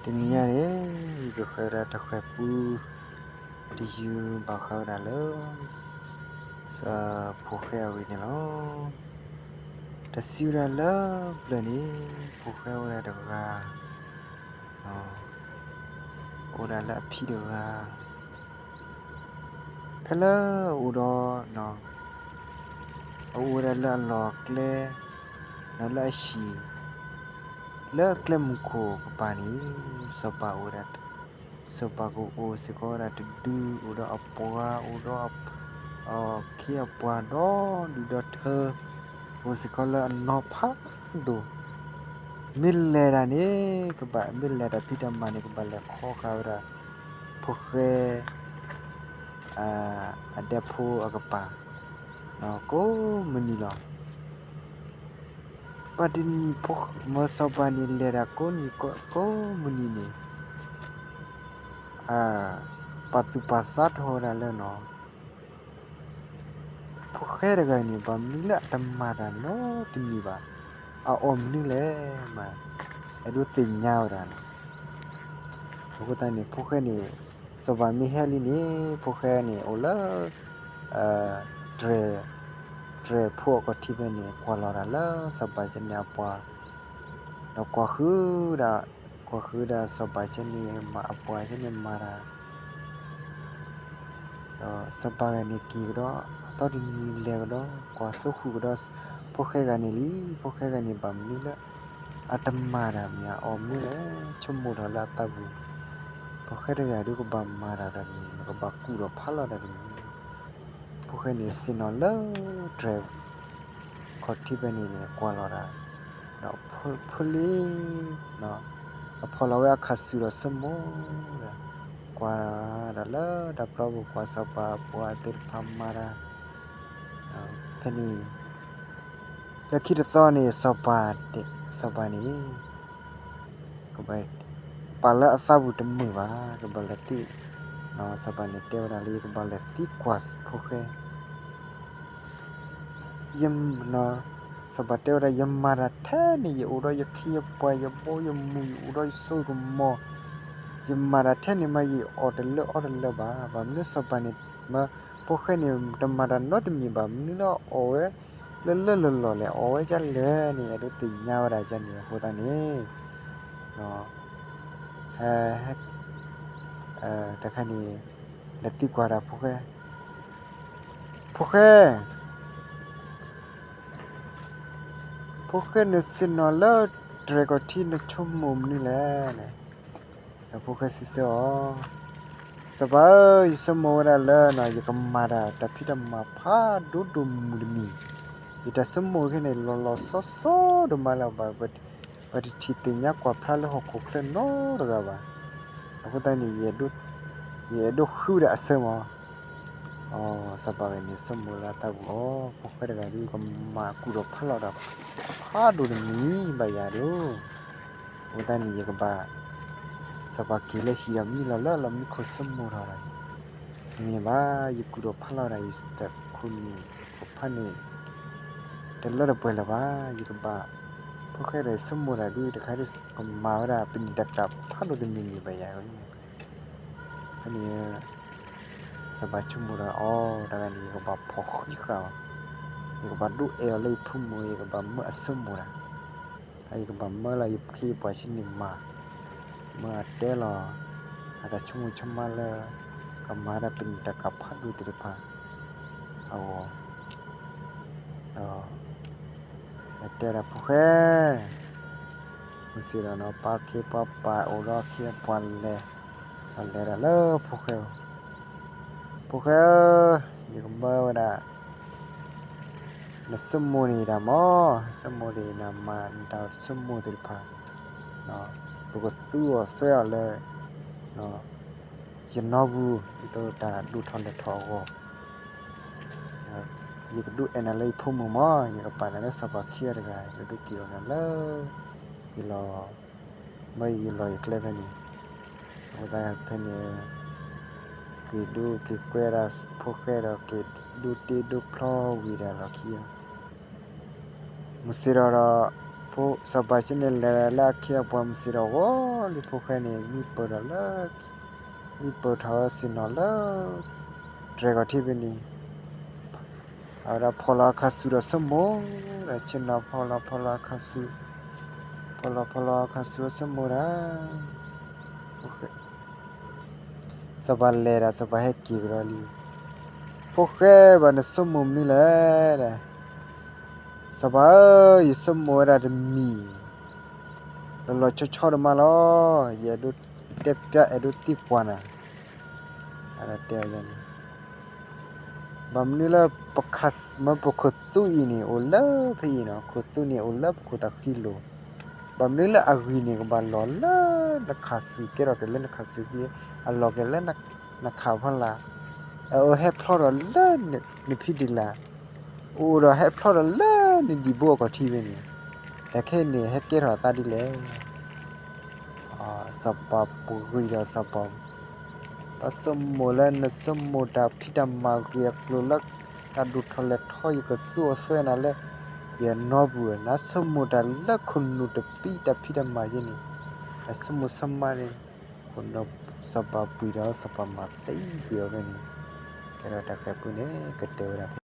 တနံၤညါန့ၣ် ယကဃဲၤဝဲဒၣ်တၢ်ဃဲၤပူ တယုၢ်ဘၣ်ဃးဝဲဒၣ်လၢ ဖိၣ်ဃဲအဂ့ၢ်န့ၣ်လီၤ. တၢ်စံးဝဲဒၣ်လၢပျၢၤန့ၣ် ဖိၣ်ဃဲအိၣ်ဝဲဒၣ်တဂၤ အိၣ်ဝဲဒၣ်လၢအဖံတဂၤ ဖဲလၢအအိၣ်ဒီး အအိၣ်ဝဲဒၣ်လၢအလီၢ်အကျဲ ဒီးလၢအဟံၣ် လၢကျဲမုၢ်ခိၣ်ကပၤန့ၣ် စီၤပၤအိၣ်ဝဲဒၣ် စီၤပၤကအိၣ်စ့ၢ်ကီးဝဲဒၣ်တဒု အိၣ်ဒီးအပှၤ အိၣ်ဒီးအခ့အပှၤဒီဒူၣ်ဒီထၢ အိၣ်စ့ၢ်ကီးလၢအနီၤဖးဒိၣ် မ့ၢ်လဲၤတၢ်န့ၣ် ကဘၣ် မ့ၢ်လဲၤတၢ်ဖံးတၢ်မၤန့ၣ် ကဘၣ်လဲၤခီဃာ်ဝဲဒၣ် ဖိၣ်ဃဲ အဒဲဖိအကပၤ ကိးမုၢ်နံၤလီၤ. ဘၣ်တနံၤ မၢစီၤပၤန့ၣ် လဲၤတၢ်ကိးနံၤကိးမုၢ်နံၤန့ၣ် ပာ်သူၣ်ပာ်သးထီၣ်ဝဲဒၣ်လၢနီၤ ဖိၣ်ဃဲတဂၤန့ၣ် ဘၣ်မနုၤလၢအတမၤတၢ်နီတမံၤဘၣ်, အအီၣ်မနုၤလဲၣ်မး, အဲၣ်ဒိးသ့ၣ်ညါဝဲဒၣ်န့ၣ်. အဃိသတးန့ၣ် ဖိၣ်ဃဲန့ၣ် စီၤပၤမ့ၢ်ဟဲလံန့ၣ် ဖိၣ်ဃဲန့ၣ် အိၣ်လၢ တြဲၤ တြဲၤဖိအကီၢ်ထံဖဲန့ၣ် ကွၢ်လီၤတၢ်လၢစီၤပၤကဲန့ၣ်အပှၤ ဒီးကွၢ်ဃုာ်ဒၣ် ကွၢ်ဃုာ်ဒၣ်စီၤပၤကဲန့ၣ်မၤအပှၤကဲန့ၣ်မၤတၢ် ဒီးစီၤပၤဂၤန့ၣ်က့ၤကဒီး အသီတနံၤလဲၤကဒီး ကွၢ်စိဃုာ်ကဒီး ဖိၣ်ဃဲဂၤန့ၣ်လံ. ဖိၣ်ဃဲဂၤန့ၣ် ဘၣ်မနုၤလၢ အတမၤတၢ်မ့ၢ်အီၤမနုၤလဲၣ် ဆိကမိၣ်ထီၣ်လၢအသးပူၤ, ဖိၣ်ဃဲတဂၤဒုးကဘၣ်မၤတၢ်တၢ်တမံၤ မ့ၢ်ကဘၣ်ကူၣ်ထီၣ်ဖးလီၤတၢ်တမံၤ ဖိၣ်ဃဲန့ၣ် ဆ့ၣ်နီၤလၢတြဲၤ ခီၣ်ထံးဖဲန့ၣ်န့ၣ် ကွၢ်လီၤတၢ်, ဒီးဖဲလံ အဖီၣ်လီၤဝဲအခါဆူဒီးဆိကမိၣ်ဒီး ကွၢ်တၢ်လၢတၢ်ပျီပူၤ ကွၢ်စီၤပၤအပှၤသ့ၣ်တဖၣ်မၤတၢ်, ဖဲန့ၣ် လၢခံတသီန့ၣ် စီၤပၤ စီၤပၤန့ၣ် ကဘၣ် ပာ်လၢအသးပူၤတမုာ်ဘၣ် ကဘၣ်လဲၤသံ, စီၤပၤန့ၣ်တဲဝဲဒၣ်လၢ ယကဘၣ်လဲၤသံကွၢ်ဖိၣ်ဃဲ ယ စီၤပၤတဲဝဲဒၣ် ယမၤတၢ်ထဲန့ၣ် ယအိၣ်ဒီးယခ့ယပှၤ ယဘီယမုၢ် ယအိၣ်ဒီးယစိယကမီၤ, ယမၤတၢ်ထဲန့ၣ်မး ယအီၣ်တလၢအီတလၢဘၣ်. ဘၣ်မနုၤစီၤပၤန့ၣ် မၢ ဖိၣ်ဃဲန့ၣ် တမၤတၢ်နီတမံၤဘၣ် မနုၤလၢအအီၣ်ဝဲ လၢလၢလီၢ်လီၢ်လဲၣ် အီၣ်ဝဲဒ်လဲၣ်န့ၣ် အဲၣ်ဒိးသ့ၣ်ညါဝဲဒၣ်ဒ်န့ၣ် အဃိသတးန့ၣ် ဟဲ တခါန့ၣ် လဲၤသံကွၢ်တၢ်ဖိၣ်ဃဲ, ဖိၣ်ဃဲ ဖိၣ်ဃဲ နဆ့ၣ်နီၤလၢတြဲၤခီၣ်ထံး နဆိကမိၣ်မနုၤလဲၣ်န့ၣ်, ဒီးဖိၣ်ဃဲစံးဆၢအီၤ, စီၤပၤဧၢ, ယဆိကမိၣ်ဝဲဒၣ်လၢ ယကမၤတၢ်တၢ်ဖံးတၢ်မၤဖးဒိၣ်ဒိၣ်မုၢ်တမံၤ, ယတၢ်ဆိကမိၣ်ခဲန့ၣ် လီၤလီၤဆီဆီဒိၣ်မးလၢ ပတထံၣ်သ့ၣ်ညါကွၢ်ဖျါလၢဟီၣ်ခိၣ်ချၢနီတဂၤဘၣ်. အဃိသတးန့ၣ် ယအဲၣ်ဒိးဃုဒၣ်အဆၢမး စီၤပၤဂၤန့ၣ် ဆိကမိၣ်လၢအသးပူၤအီၤ, ဖိၣ်ဃဲတဂၤဒုး ကမၤကူၣ်ထီၣ်ဖးလီၤတၢ် ဖးဒိၣ်တမံၤဘၣ်ယၤဒုး, အဃိသတးန့ၣ် ယကဘၣ် စီၤပၤက့ၤလၢဟံၣ်ဒီးမံလီၤလၢလီၢ်မံခိၣ်ဆိကမိၣ်ထီၣ်ဒီး, တမ့ၢ်ဘၣ် ယကူၣ်ထီၣ်ဖးလီၤဒၣ် ယတၢ်ခိၣ်နူာ်ခိၣ်ဖးန့ၣ် တလၢတပှဲၤလၢၤဘၣ်, ယကဘၣ် ဖိၣ်ဃဲဒီးဆိကမိၣ်တၢ်ဒုးတခါဒုး ကမၤဝဲဒၣ်ပနံာ်တၢ်ကၤဖးဒိၣ်တမံၤမံၤဘၣ်ယၤ ဖဲန့ၣ် စီၤပၤဆိကမိၣ်ဒီး အီ တၢ်ဂၤန့ၣ် ယကဘၣ်ဖီၣ်ဃံးဃာ်အီၤ, ယကဘၣ်ဒုးအဲၣ်အီၤလၢယဖိမုၣ် ယကဘၣ်မၢအဆိကမိၣ်တၢ်, ယကဘၣ်မၢလၢယခ့ယပှၤဆ့န့ၣ်မၤ, မၢအတဲလီၤ အတၢ်ဆိကမိၣ်ဆိကမးလၢ ကမၤဒၣ်ပနံာ်တၢ်ကၤဖးဒိၣ်သ့ၣ်တဖၣ် အဂီၢ် ဒီး တဲဒၣ်ဖိၣ်ဃဲ, မုၢ်ဆ့ၣ်ဒီးနီၤ ပှၤခ့ပှၤပာ်အိၣ်ဒီးခ့အပှၤလဲၤ, ဒီးလဲၤဒၣ်လၢဖိၣ်ဃဲ, ဖိၣ်ဃဲဧၢ, ယကမၢဝဲဒၣ် နဆိကမိၣ်န့ၣ်ဒၣ်မး, ဆိကမိၣ်န့ၣ်နမၤနတၢ်ဆိကမိၣ်သ့ၣ်တဖၣ်, ပကသူအီၤသွဲအီၤလၢ ယနီပူၤ ဒ်သိးတၢ်ဒိၣ်ထီၣ်လဲၢ်ထီၣ်အဂီၢ် ယကဒုးအဲၣ်နၤလၢယဖိမုၣ်မး, ယကပာ်နၤလၢစီၤပၤခံဂၤတဂၤ, ယကဒုးက့ၤအီၤနၤလၢ ယလီၢ်, မၢယလီၢ်ယကျဲဖဲန့ၣ်, အဃိသတးဖဲန့ၣ် က့ၤဒိက့ၤကွဲဒၣ်ဖိၣ်ဃဲဒီး က့ၤဒိတ့ဒိဖျီဝံၤဒၣ်လီၢ်ခံ မုၢ်ဆ့ၣ်ဒီးဒီး စီၤပၤဆ့န့ၣ်လဲၤလၢအခ့အပှၤမုၢ်စ့ဒီး ဝီၤလံဖိၣ်ဃဲန့ၣ် မံပၢၢ်ဒီးလၢ မံပၢၢ်ထီၣ်ဝဲဆ့ၣ်နီၤလၢ တြဲၤကီၤထံဖဲန့ၣ်, အဝဲဒၣ်ဖီလီၤအခါဆူဒီးဆိကမိၣ်, ဒီးဆ့ၣ်နီၤဖီလီၤဖီလီၤအခါဆူ, ဖီလီၤဖီလီၤအခါဆူဆိကမိၣ်ဒၣ် စီၤပၤလဲၤဒီး စီၤပၤဟဲက့ၤကဒီးလံ. ဖိၣ်ဃဲဘၣ် နဆိကမိၣ်မနုၤလဲၣ်ဒၣ်. စီၤပၤဧၢ, ယဆိကမိၣ်ဝဲဒၣ်တမံၤ လီၤလီၤဆီဆီတမးလီၤ. ယအဲၣ်ဒိးတဲပျၢ် အဲၣ်ဒိးသံကွၢ်နၤ, အဝဲဒၣ်တဲန့ၣ် ဘၣ်မနုၤလၢ မ့ၢ်ပခိၣ်သူအံၤန့ၣ် အိၣ်လၢဖဲအံၤနီၤ, ခိၣ်သူန့ၣ်အိၣ်လၢပခိၣ်သးဃံလိၤ, ဘၣ်မနုၤလၢအဂံၢ်န့ၣ် ကဘၣ်လီၤလၢနခါဆူ ကဲထီၣ်က့ၤလၢနခါဆူ, အလီၤက့ၤလၢနခါဖီလာ်, အအိၣ်ဟဲဖျီထီၣ်လၢနဖံတံၢ်လၤ, အိၣ်ဒီးဟဲဖျီထီၣ်လၢနဒံၣ်ဘိအကီၢ်ထံဖဲန့ၣ်, တၢ်ခဲအံၤန့ၣ် ဟဲကဲထီၣ်အသးဒ်လဲၣ်. စီၤပၤပှ့ၤဒီးစီၤပၤ တၢ်ဆိကမိၣ်လၢနဆိကမိၣ်တၢ်ဖံးတၢ်မၤဂ့ၤအကျိၤလၢ တၢ်ဒိၣ်ထီၣ်လဲၢ်ထီၣ် ယကသူအီၤသွဲနၤလၢ ယနီပူၤ, နဆိကမိၣ်တၢ်လၢခိၣ်နူာ်တပံၤ တၢ်ဖံးတၢ်မၤယဲန့ၣ်, နဆိကမိၣ်ဆိကမးန့ၣ်, စီၤပၤပှ့ၤဒီးစီၤပၤမၤသံကွံာ်အီၤဖဲန့ၣ်, ကဲဒီးတၢ်ဃဲၤပူန့ၣ် ကတၢၢ်ဝဲဒၣ်ဖဲ